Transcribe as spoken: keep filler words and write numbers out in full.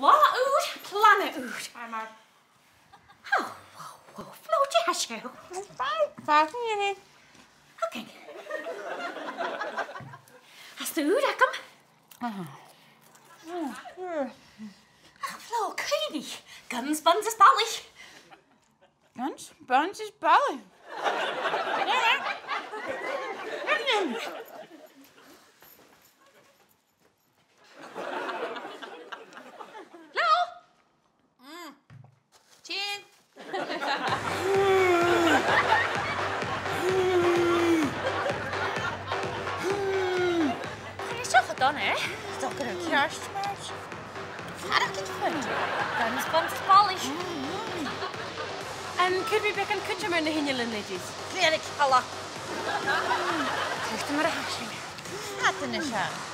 Latha ùr, plana ùr. Aye, mar. Ho, ho, ho, Flo, dè tha seo? Fàilte, fàilte, Nini. Thugainn. Tha stuth ùr agam. Aha. Ach, Flo, cuimhnich, guns, buns is balaich. Guns, buns is balaich. Hello? Mm. Jean? Chan eil seo cho dona, eh? Is dòcha gu bheil ceart, mar. Faireachdainn fada. Guns, buns is balaich. An cuir mi beagan cuideam air na h-innealan, ladies? Glè mhath, a Chàrlaidh. Tuigidh tu mar a tha sinn. Fada na seo.